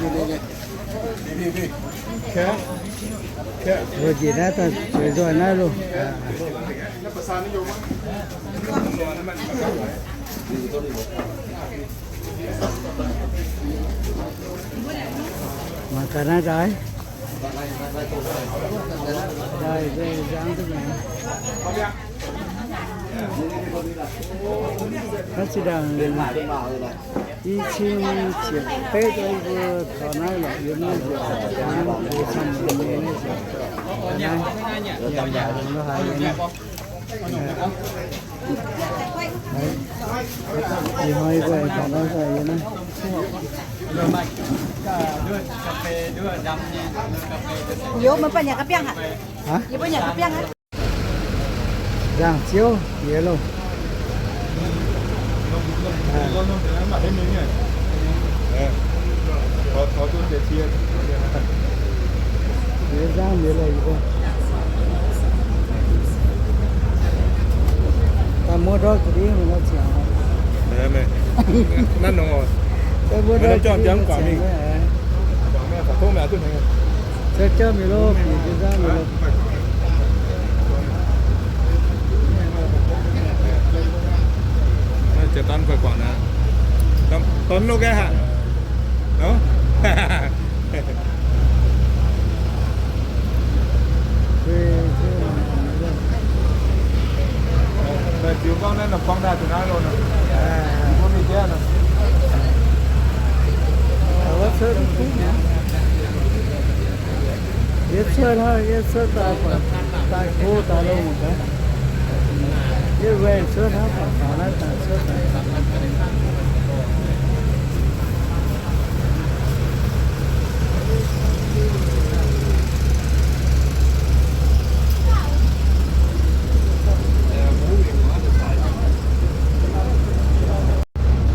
Mbuo njiec naaiv daaih zueiz nzoih naaiv loh. Mangc gaax naaiv ndaix. Ndaix nzangv duqv maengx. Naaiv zinh ndaangc i cin ziepc betv, mbuo taux naaiv lorqc, yiem naaiv nziouc, yiem naaiv nziouc, yiem naaiv nziouc, yiem naaiv nziouc, lo haaix yiem naaiv. Ih hnoi yie mbuo aengx taux naaiv daaih yiem naaiv. Yie mbuo banh nyanc ga'biangh aqv. Hả? Yie mbuo nyanc ga'biangh aqv. Nzangc-ziouv jiex loh. Jiex nzangv jiex loh yie mbuo. Daaih muoz ndortv ga'ndiev mingh nor ziangx. Naaiv nongx oc. Muoz ndortv ga'ndiev mingh ziangx. Cou jauv mingh loh, bieqc jiex nzangv mingh loh. Jiex dorn guaix guangc naaiv. Dorn lov gaeqv haic. Ziux gorngv naaiv norm gorngv daaih zuqc naaiv loh nor. Mbuo mingh jiex nor. Yie cuotv hnangv, yie cuotv daaih buatc daaih go daaih longx daaih. Yie waengh cuotv hnangv, buatc faaux naaiv daaih cuotv daaih.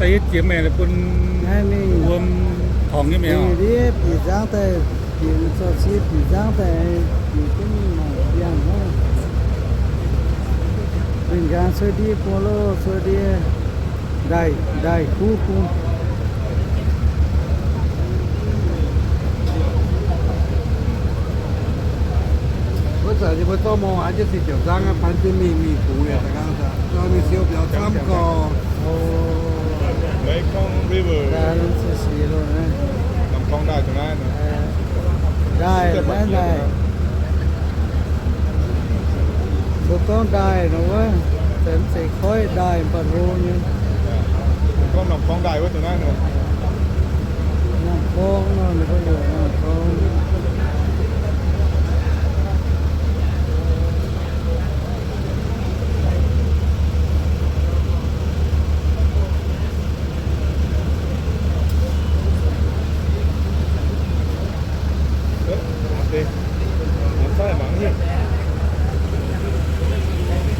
Da'yietv jiex meih bun wuom torngx nyei meih oc. Ndiev bieqc nzangv daaih, bieqc zorqv cie bieqc nzangv daaih, bieqc jienv mingh mangc biangh wuov. Bieqc nqaang cuotv ndiev bung loh, cuotv ndiev ndaaih, ndaaih kuv bung. Wuov zanc yie mbuo zorqv mor haaix jienv se ziouc nzangv aqv, pan jienv mingh mingh bungx liuz da'nqaang, mingh siou biaux camv gorx. Meiv Gorngv River. Ndaaih, ndaaih. Mbuo gorngv ndaaih nor wuov, mv zeiz koiv, ndaaih mv baac hlo nyei. Gorngv norm gorngv ndaaih wuov dongh naaiv nor. Norm gorngv nor, ninh mbuo heuc norm gorngv.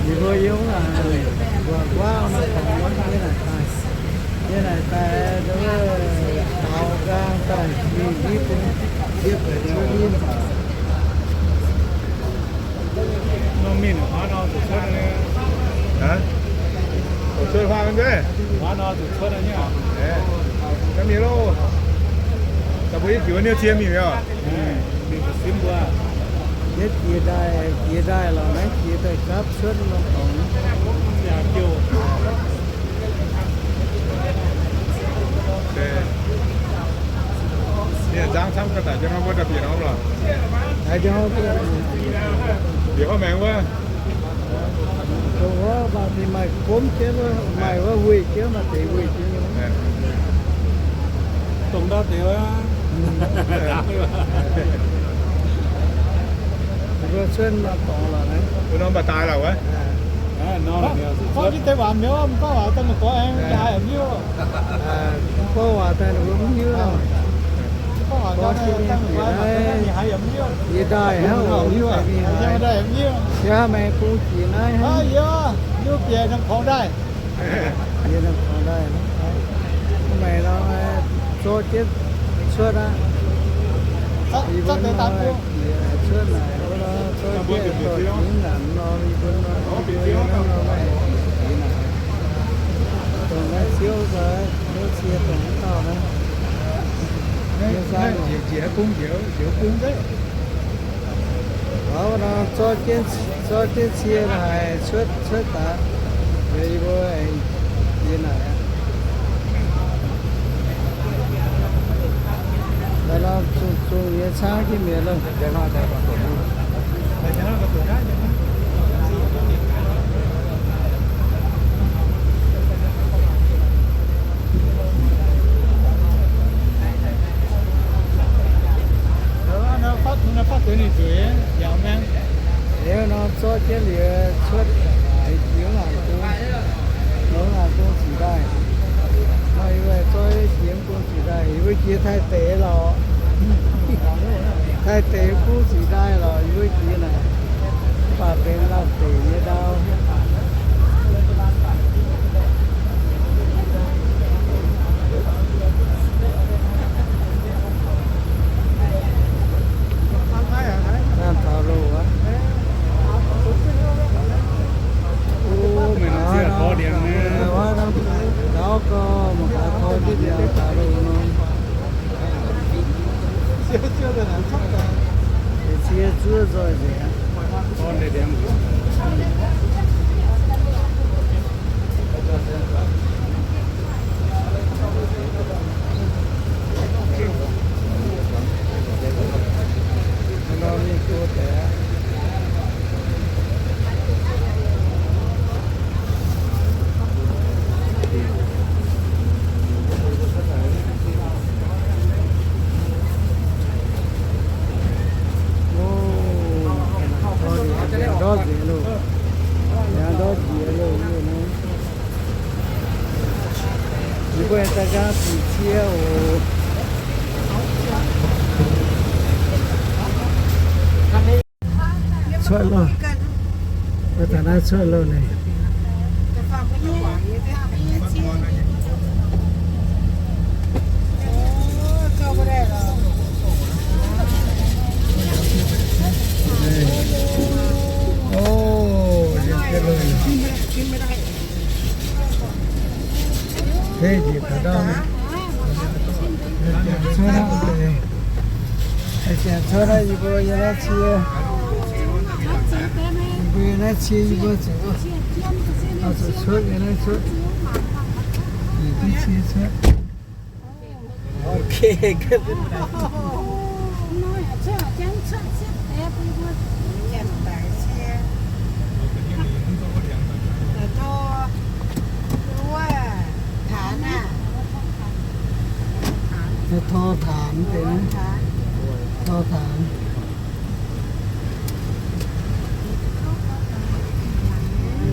Ninh mbuo yiem wuov, mbuo guaav norm dorngx wuov, yie naaic daaih, yie naaic daaih, taux nqaang daaih mingh hiuv duqv, hiuv duqv cuotv. Norm mienh huaav nor zuqc cuotv nyei. Haaix? Zuqc cuotv huaav nor nzengc? Huaav nor zuqc cuotv nyei. Mienh loh. Daaih mbuo yietv jiuc niouv cie mingh liuz. Mingh zuqc simv mbuo. Yietv jiex ndaaih, jiex ndaaih lorqc, naaiv jiex daaih gapv cuotv norm dorngx. Mienh nzangv camv ga'naaiv jienv hnangv wuov daaih bieqc norm lorqc. Bieqc hnangv maengx wuov. Dongh wuov baac ninh maaih gomv jienv wuov, maaih wuov weih jienv, maaih deix weih jienv nyei. Dongh ndau deix wuov. Mbuo cuotv norm dorngx lorqc naaiv. Mbuo norm baac daaih lorqc wuov. Gorngv jienv deix waac mi'aqv, mv gorngv waac daaih mv gorngv aengx yaac haiz mv hiuv. Mv gorngv waac daaih ninh mbuo mv hiuv. Gorngv jienv mingh bieqc naaiv, yie ndaaih hnangv oc, mv zeiz mingh haaix. Yie hnangv maengx bung jiex naaiv hnangv. Yie bieqc norm korngx ndaaih. Yie norm korngx ndaaih. Mv baac nor, zorqv jienv cuotv aqv. Yie mbuo nor, bieqc cuotv naaic wuov nor, zorqv jienv dorh jiex nganc nor, yie mbuo nor, yie mbuo nor, maaih jiex naaic. Dongh naaiv ziouv, ziouv cie dongh wuov dauh naaiv. Njiec, njiec bung, njiec, njiec bung nzengc. Zorqv jienv, zorqv jienv cie haic cuotv, cuotv daaih. Yie mbuo aengx jiex naaic aqv. Daaih lorz zungh zungh nyei caangv jienv mi'aqv loh. Liuz nor zorqv jienv liuz cuotv jiex ngaengc bung, jiex ngaengc bung ziqc ndaaih. Nor yie mbuo zorqv jiex bung ziqc ndaaih, yie mbuo jiex Taiv deic lorqc. Taiv deic bung ziqc ndaaih lorqc, yie mbuo jiex naaic. Mv baac benx Lauv deic nyei ndau. Naaiv taux loh aqv. Meih nor ziex tor ndiangx nyei. Gauh gorngv mangc gaax tor diqv ndiangx taux loh nor. Cie zuov nzoih nzengc aqv. Ndortv nzengc loh. Yaac ndortv nzengc loh. Yie mbuo daaih nqaang ziqc cie oc. Cuotv loh. Mbuo taux naaiv cuotv loh naaic. Ov, yiem jienv loh. Tengx njiec taux ndau. Cuotv naaiv deix. Haih janx cuotv naaiv, yie mbuo yiem naaiv cie. Yie mbuo yiem naaiv cie, yie mbuo zuqc, zuqc cuotv, yiem naaiv cuotv. Yiem naaiv cie cuotv. Ok. Tor taanx deix, tor taanx.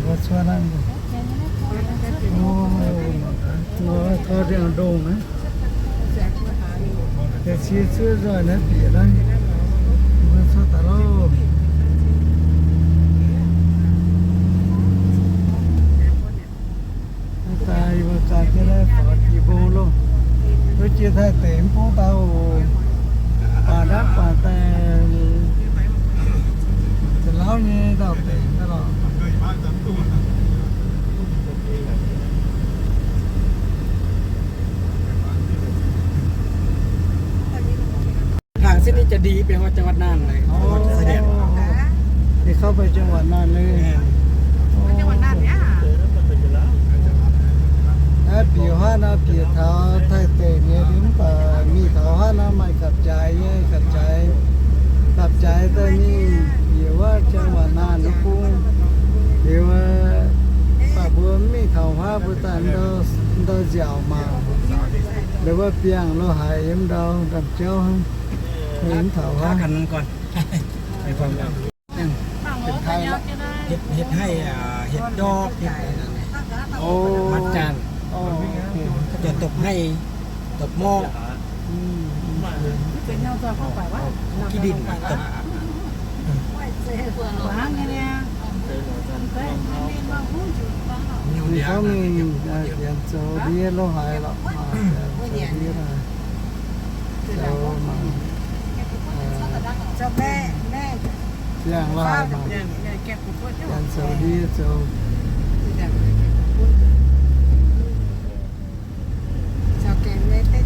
Cuotv naaiv. Tor ndiangx-ndongh naaiv. Cie zuov nzoih naaiv bieqc naaiv. Cuotv daaih loh. Daaih yie mbuo ganh jienv naaiv faaux jiex mbong loh. Wuov jiex Taiv deic mv bung daaih oc. Baac naaiv baac daaih Janx-Lauv nyei ndau-deic daaih lorqc. Laangz se ninh jaa-ndiev benx hoz Janx-Watc Naanh, ninh gauh benx Janx-Watc Naanh nyei. Naaiv bieqc huaav nor bieqc taux Taiv deic nyei, mv baac mingh taux huaav nor maaih gapv-jaaix nyei, gapv-jaaix, gapv-jaaix daaih mingh bieqc wuov Janx-Watc Naanh wuov bung. Liuz, mv baac mbuo mv mingh taux huaav mbuo daaih ndau nziaauc mangc. Liuz mbuo biangh lo haaix yiem ndau ndamv-jauv hnangv, mv taux huaav. Hietc haih, hietc ndortv, hietc matv-janx, dopc haih, dopc morqv. Gitv dinh dopc. Ninh gorngv mingh janx zoux ndiev lo haaix lorqc, janx zoux ndiev lo haaix, zoux mangc, ziangh lo haaix mangc, janx zoux ndiev zoux.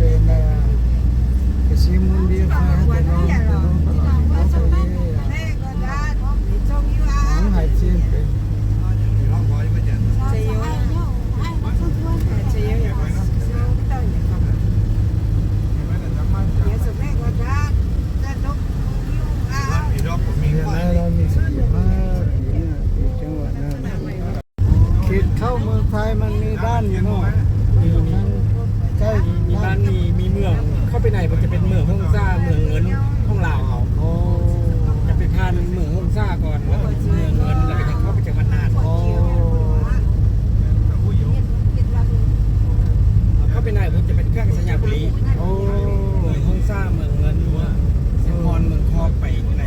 Benx ga'sie Naaiv mbuo จะเป็นเหมืองห้องซ่า เหมืองเงินของลาว จะไปผ่านเหมืองห้องซ่าก่อน แล้วก็เหมืองเงิน แล้วก็จะเข้าไปจังหวัดน่าน เข้าไปใน มันจะเป็นแขวงไชยบุรี เหมืองห้องซ่า เหมืองเงิน เมืองสิงห์นคร เมืองคอก ไปข้างใน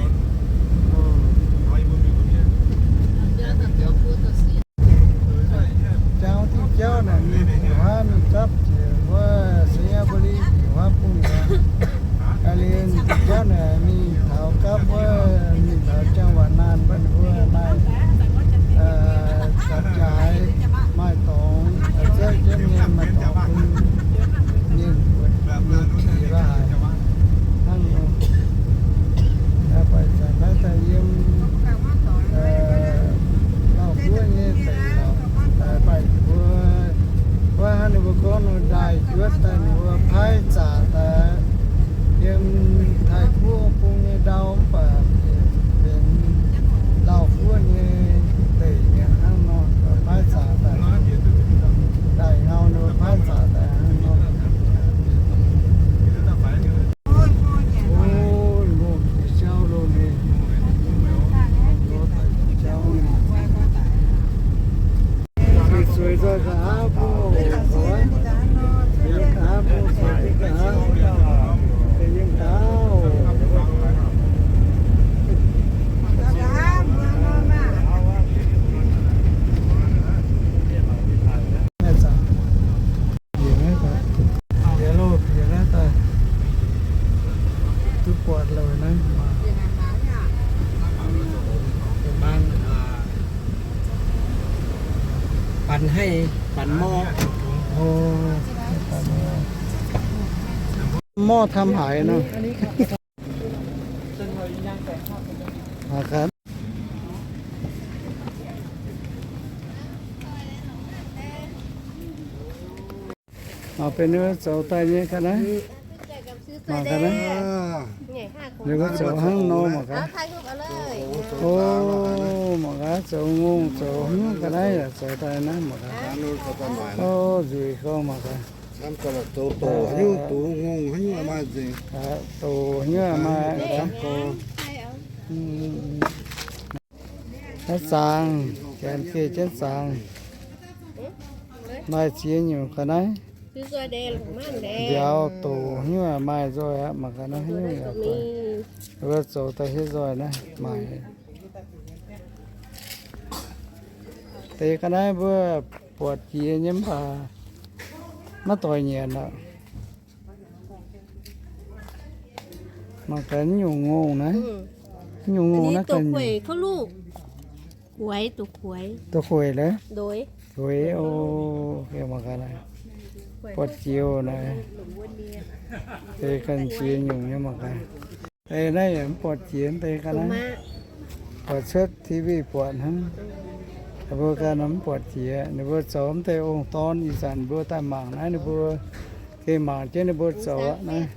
Jauv diuh jauv naaic mingh gu'nguaaz mingh gapv jiex wuov ไชยบุรี gu'nguaaz bung aqv. Aa, liuz diuh jauv naaic mingh taux gapv wuov, mingh taux จังหวัดน่าน mbuo ninh mbuo maaih, aa, gapv jaaix, maaih dorngx, aa, zeiv jienv mienh, maaih dorngx bun mienh, mienh qiex la'haic hnangv nor. Aa, baac zanc naaiv daaih yiem, aa, Lauv guoqv nyei deic lorqc, daaih baac mbuo, wuov hnangv ninh mbuo gorngv nor, ndaaih juotv daaih ninh mbuo paaiv zaqc daaih yiem Taiv guoqv bung nyei ndau mv baac benx Lauv guoqv nyei deic mi'aqv hnangv nor, paaiv zaqc daaih daaih ngau ninh mbuo paaiv zaqc daaih hnangv nor. O, ngongh jiex jauv lo ninh. Jauv ninh. Suix nzoih nqa'haav bung oc, nqa'haav bung suix nqa'haav, yiem nqa'haav oc. Bieqc naaiv daaih, bieqc loh, bieqc naaiv daaih, duqv buatc loh naaiv. Banx haih, banx morv. O, morv ทำหาย nor. Mangc gaax. Mangc benx ninh mbuo zoux daaih nyei ga'naaiv. Mangc ga'naaiv. Ninh mbuo zoux hnangv nor mangc gaax. O, mangc gaax, zoux ngongh zoux hnyouv ga'naaiv yaac zoux daaih naaiv mangc gaax. O, nzueic gauh mangc gaax. Doqc hnyouv maaih. Naaiv zaangc, janx geh jienv zaangc. Maaih ziex nyungc ga'naaiv. Mbiauz doqc hnyouv maaih nzoih aqv, mangc gaax naaiv hnyouv yaac doic. Wuov zoux daaih hietv nzoih naaiv maaih. Deix ga'naaiv mbuo buatc jiex nyei mv baac maiv doix nyanc aqv. Mangc gaax nyungc ngongh naaiv. Nyungc ngongh naaiv ganh nyungc. Doqc hueic leh. Hueic o. Mangc gaax naaiv. Buatc jiex naaiv. Deix ganh jiex nyungc nyei mangc gaax. Deix naaiv yaac mv buatc jiex deix ga'naaiv. Buatc cuotv T V buatc hnangv. Ninh mbuo ganh mv buatc jiex. Ninh mbuo zoux mv deix ong-dorn ih zanc mbuo daaih mangc naaiv ninh mbuo gengh mangc jienv ninh mbuo zoux aqv naaiv.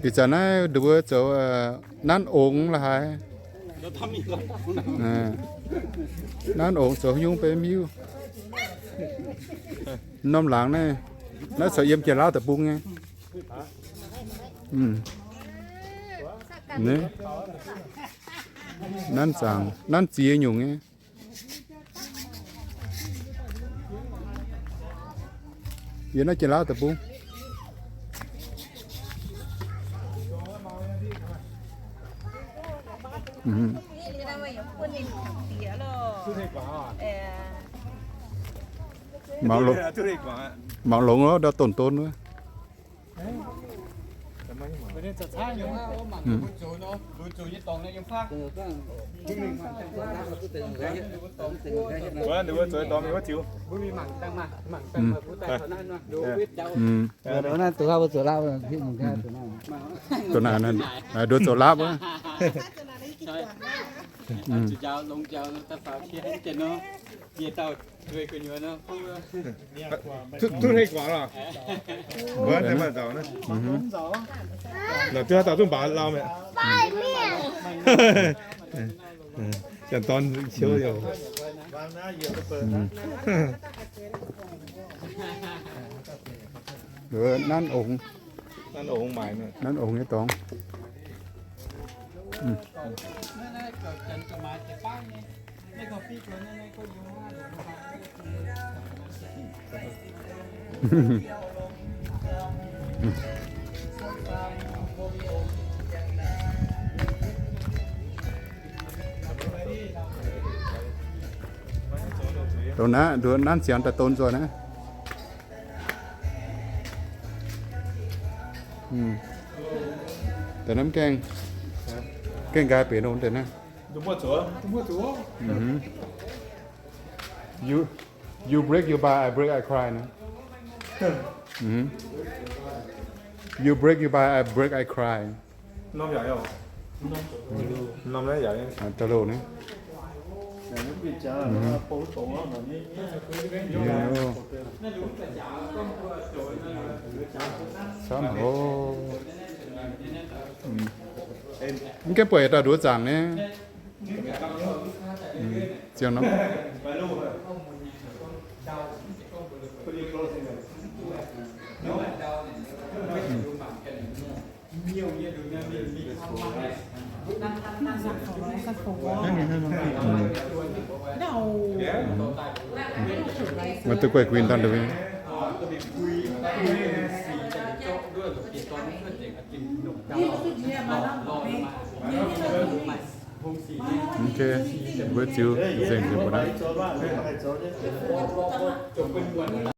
Ih zanc naaiv ninh mbuo zoux nanv ongx la'haaix. Nanv ongx zoux haaix nyungc mv hiuv. Norm laangz naaiv, naaiv corc yiem Janx-Laauv deic-bung nyei. Nanv zaangc, nanv ziex nyungc nyei. Yiem naaiv Janx-Laauv deic-bung. Mangc longx, mangc longx wuov, ndau donx-donx wuov. Donx-naaiv, nduov zoux laapv wuov. Duqv hei guangc lorqc. La'biauv dauh zungv mbaaux lauh mi'aqv. Janx-dorn nzengc qiu youc. Nanv ongx, nanv ongx nyei dorngx. Dongh naaiv, nduov nanv siangx daaih don nzoih naaiv. Deix naaiv gaengh, gaengh nqaai benx nor deix naaiv. You, you break, you buy, I break, I cry naaiv. You break, you buy, I break, I cry. Da'louh naaiv. Camv haic. Mv gaengh buatc yietc dauh nduov zaangc nyei. Ziangh nor. Maiv duqv guaih guin dangh ndau. Ok, mbuo ziux nzengc nzengc mbuo naaiv.